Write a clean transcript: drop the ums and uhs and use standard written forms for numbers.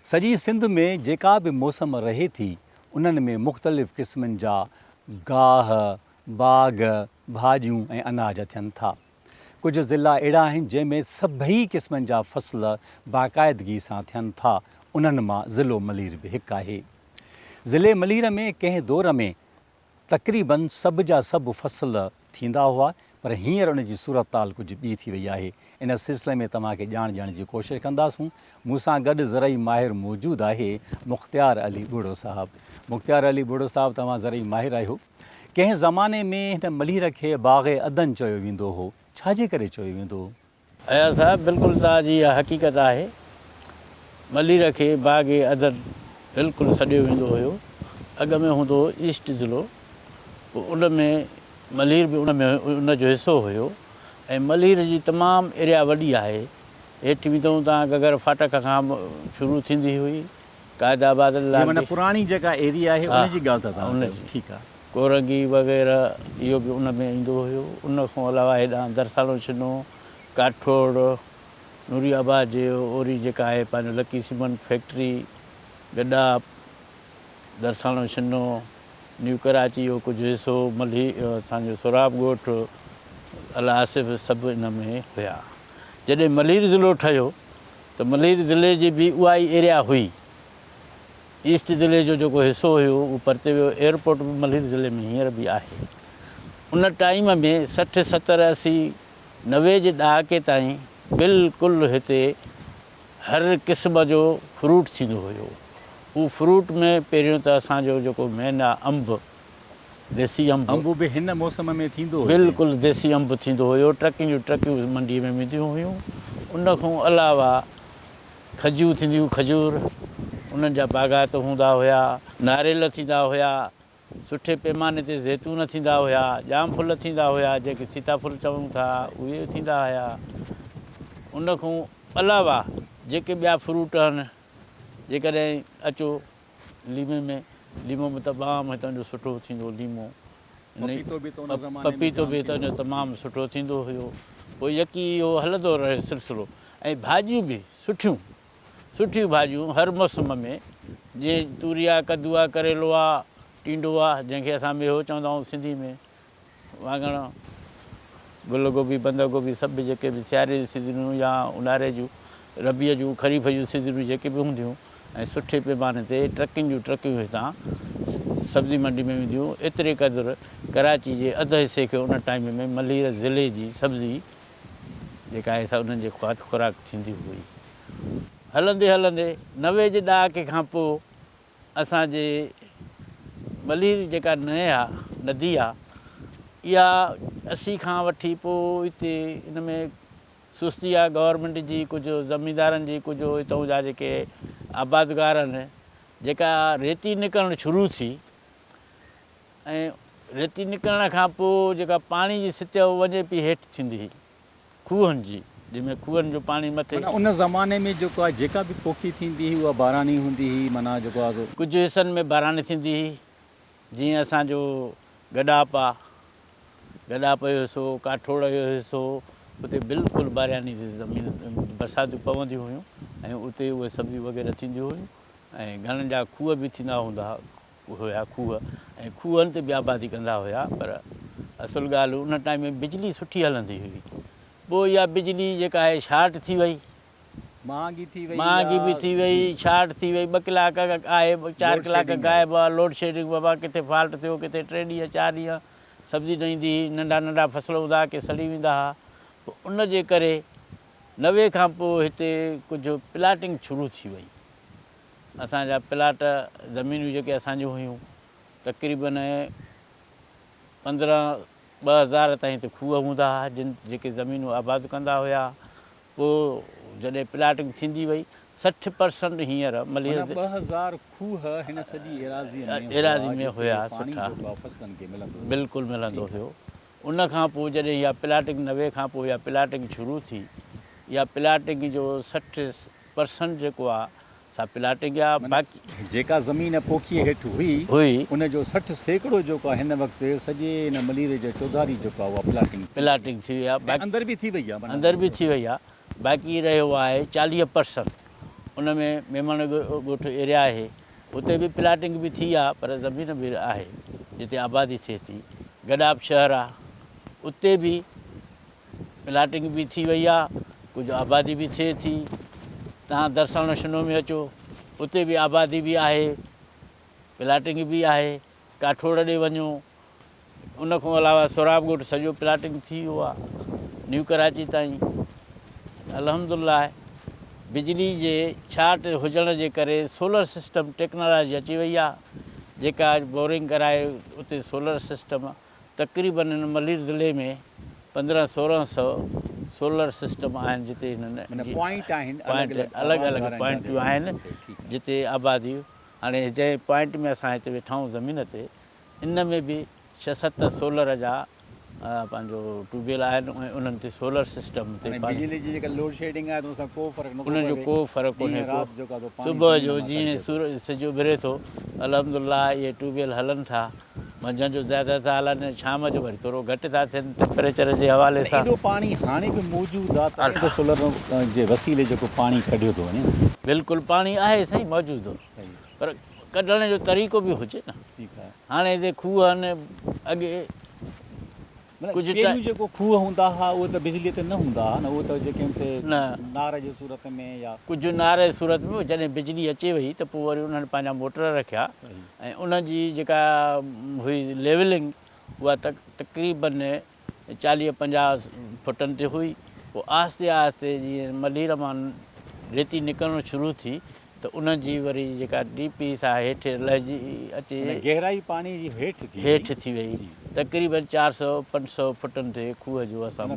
سڄي سنڌ ۾ جيڪا به موسم رهي ٿي، انهن ۾ مختلف قسمن جا گاهه، باغ، ڀاڄيون ۽ اناج ٿين ٿا. ڪجهه ضلعا اهڙا آهن جنهن ۾ سڀئي قسمن جا فصل باقاعدگي سان ٿين ٿا، انهن مان ضلعو ملير به هڪ آهي. ضلعي ملير ۾ ڪنهن دور ۾ تقريباً سڀ جا سڀ فصل ٿيندا هئا پر هينئر ان جي صورتحال ڪجهه ٻي ٿي وئي آهي. ان سلسلي ۾ توهان کي ڄاڻ ڏيڻ جي ڪوشش ڪنداسون. مون سان گڏ زرعي ماهر موجود آهي مختيار علي ٻرڙو صاحب. مختيار علي ٻرڙو صاحب توهان زرعي ماهر آهيو. ڪنهن زماني ۾ هن ملير کي باغ عدن چيو ويندو هو. ڇا جي ڪري چيو ويندو هو؟ اياز صاحب بلڪل توهان جي اها حقيقت آهي. ملير کي باغ عدن بلڪل سڏيو ويندو هيو. اڳ ۾ هوندو هو ايسٽ ضلعو پوء ان ۾ ملير به ان ۾ ان جو حصو هيو ۽ ملير جي تمام ايريا وڏي آهي. هيٺ ويندؤ توهان گگر ڦاٽڪ کان شروع ٿيندي هئي قائد آباد هي معنيٰ پراڻي جيڪا ايريا آهي ان جي ڳالهه ٿا توهان ڪيو ٺيڪ آهي. ڪورنگي وغيره اهو به ان ۾ ايندو هيو. ان کان علاوه هيڏانهن درسالو ڇنو، ڪاٺوڙ، نوري آباد جي اوري جيڪا آهي پنهنجو لڪي سيمنٽ فيڪٽري، گڏاپ، درسالو ڇنو، نيو ڪراچي جو ڪجهه حصو، ملهي اسان جو سهراب ڳوٺ، الآصف سڀ ان ۾ هيا. جڏهن ملير ضلعو ٺهيو ته ملير ضلعي جي به اها ئي ايريا هئي. ايسٽ ضلعي جو جيڪو حصو هيو اهو پرتي ويو. ايئرپورٽ به ملير ضلعي ۾ هينئر به آهي. ان ٽائيم ۾ 60، 70، 80، 90 جي ڏهاڪي تائين بلڪل هتي هر قسم جو فروٽ ٿيندو هيو. اهو فروٽ ۾ پهريون ته اسان جو جيڪو مين آ انب، ديسي انب. انب به هن موسم ۾ ٿيندو هجي. بلڪل ديسي انب ٿيندو هيو. ٽرڪين جون ٽرڪيون منڊيء ۾ وينديون هيون. ان کان علاوه کجيون ٿينديون کجور، انهن جا باغات هوندا هيا، ناريل ٿيندا هيا، سٺي پيماني تي زيتون ٿيندا هيا، ڄام ڦل ٿيندا هيا جنهن کي سيتا ڦل چئون ٿا اهي ٿيندا هيا. ان کان علاوه جيڪي ٻيا فروٽ آهن جيڪڏهن اچو ليمي ۾ ليمو به تمام هتان جو سٺو ٿيندو ليمو پپيتو به ته ان زماني ۾ پپيتو به هتان جو تمام سٺو ٿيندو هيو. پوء يڪي اهو هلندو رهيو سلسلو ۽ ڀاڄيون به سٺيون سٺيون ڀاڄيون هر موسم ۾ جيئن توري آ، ڪدو آ، ڪريلو آ، ٽينڊو آ جنهن کي اسان ميهو چوندا آهيون سنڌي ۾. واڱڻ، گل گوبي، بند گوبي سڀ جيڪي به سياري جون سيزنون يا اونهاري جون، ربيع جون، خريف جون سيزنون جيڪي به هونديون ۽ سٺي پيماني تي ٽرڪن جون ٽرڪيون هتان سبزي منڊي ۾ وينديون ايتري قدر ڪراچي جي اڌ حصي کي ان ٽائيم ۾ ملير ضلعي جي سبزي جيڪا آهي سا انهن جي خواد خوراڪ ٿيندي هئي. هلندي هلندي 90 جي ڏهاڪي کان پوء اسان جي ملير جيڪا نئين آ، ندي آ، اها 80 کان وٺي پوء هتي ان ۾ سستي آ گورنمينٽ جي ڪجهه زميندارن جي ڪجهه هتئون جا جيڪي آبادگار آهن جيڪا ريتي نڪرڻ شروع ٿي ۽ ريتي نڪرڻ کان پوء جيڪا پاڻي جي سطح وڃي پئي هيٺ ٿيندي هئي. کوهن جي، جنهن ۾ کوهن جو پاڻي مٿي. معنيٰ ان زماني ۾ جيڪو آهي جيڪا به پوکي ٿيندي هئي اها باراني هوندي هئي معنيٰ جيڪو آهي سو. ڪجهه حصن ۾ باراني ٿيندي هئي، جيئن اسان جو گڏاپ آ، گڏاپ جو حصو، ڪاٺوڙ جو حصو، اتي بلڪل بارياني زمين برساتون پونديون هيون ۽ اتي اهي سبزيون وغيره ٿينديون هيون ۽ گهڻن جا کوهه به ٿيندا هوندا هيا کوهه ۽ کوهن تي به آبادي ڪندا هيا پر اصل ڳالهه ان ٽائيم ۾ بجلي سٺي هلندي هئي پوء اها بجلي جيڪا آهي شارٽ ٿي وئي مهانگي ٿي وئي مهانگي به ٿي وئي شارٽ ٿي وئي 2 ڪلاڪ آهي 4 ڪلاڪ غائب آهي لوڊ شيڊنگ بابا ڪٿي فالٽ ٿيو ڪٿي 3 ڏينهن 4 ڏينهن سبزي نه ايندي هئي ننڍا ننڍا فصل هوندا هئا ڪي سڙي ويندا هئا پوء ان جي ڪري 90 کان پوء هتي ڪجهه پلاٽنگ شروع ٿي وئي اسان جا پلاٽ زمينون جيڪي اسان جون هيون تقريبن 15 2000 تائين ته کوهه هوندا هئا جن جيڪي زمينون آباد ڪندا هيا پوء جڏهن پلاٽنگ ٿيندي وئي 60 پرسنٽ هينئر ملير معنيٰ 2000 کوهه هن سڄي ايراضيء ۾ هيا ايراضي ۾ جتي هيا پاڻي سٺا جيڪو آهي فصلن کي ملندو هيو. بلڪل ملندو ٺيڪ آهي. هيو ان کان پوء جڏهن اها پلاٽنگ 90 کان پوء اها پلاٽنگ شروع ٿي اها پلاٽنگ جو 60 پرسنٽ جيڪو آ سا پلاٽنگ آ معنيٰ باقي. جيڪا زمين پوکيء هيٺ هئي هئي. ان جو 60% جيڪو آ هن وقت سڄي هن ملير جي چوڌاري جيڪو آ اها پلاٽنگ ٿي وئي پلاٽنگ ٿي وئي آ ۽ باقي. اندر به ٿي وئي آ معنيٰ اندر به ٿي وئي آ باقي رهيو آهي 40 پرسنٽ ان ۾ ميمڻ ڳوٺ ايريا آهي اتي به پلاٽنگ به ٿي آ پر زمين به آهي جتي آبادي ٿئي ٿي. گڏاپ شهر آ اتي به پلاٽنگ به ٿي وئي آ ڪجهه آبادي به ٿئي ٿي. توهان درساڻو شنو ۾ اچو اتي به آبادي به آهي پلاٽنگ به آهي. ڪاٺوڙ ڏي وڃو ان کان علاوه سهراب ڳوٺ سڄو پلاٽنگ ٿي ويو آ نيو ڪراچي تائين الحمدالله بجلي جي ڇاٽ هجڻ جي ڪري سولر سسٽم ٽيڪنالاجي اچي وئي آ جيڪا بورنگ ڪرائي اتي سولر سسٽم تقريبن هن ملير ضلعي ۾ 15 16 سو سولر سسٽم آهن جتي هنن پوائنٽ آهن الڳ الڳ الڳ پوائنٽون آهن جتي آبادي هاڻي جنهن پوائنٽ ۾ اسان هتي ويٺا آهيون زمين تي ان ۾ به ڇهه ست سولر جا پنهنجو ٽيوب ويل آهن ۽ انهن تي سولر سسٽم تي پاڻي بجلي جي جيڪا لوڊ شيڊنگ آهي ته ان سان ڪو فرق نٿو پوي ان جو ڪو فرق ڪونهي ڪو صبح جو جيئن سج اڀري ٿو الحمد الله اهي ٽيوب ويل هلن ٿا منجهند جو زياده ٿا هلن ۽ شام جو وري ٿورو گهٽ ٿا ٿين ٽيمپريچر جي حوالي سان. ايڏو پاڻي هاڻي به موجود آهي تڏهن ته سولر جي وسيلي جيڪو پاڻي ڪڍيو ٿو وڃي نه. بلڪل پاڻي آهي سائين موجود پر ڪڍڻ جو طريقو به هجي نه. هاڻي هتي کوهه آهن اڳي ڪجهه پهريون جيڪو کوهه هوندا ها اهي ته بجلي تي نه هوندا ها نه اهي ته جيڪي آهن سي نار جي صورت ۾ يا. ڪجهه نار جي صورت ۾ جڏهن بجلي اچي وئي ته پوء وري انهن پنهنجا موٽر رکيا ۽ ان جي جيڪا هئي ليولنگ اها تقريبن 40 50 فٽن تي هئي پوء آهستي آهستي جيئن ملير مان ريتي نڪرڻ شروع ٿي ته ان جي وري جيڪا ڊي پي سا هيٺ لهجي اچي. معنيٰ گهرائي پاڻي جي هيٺ ٿي وئي. هيٺ ٿي وئي. تقريباً 400 500 فٽن تي کوهه جو اسان.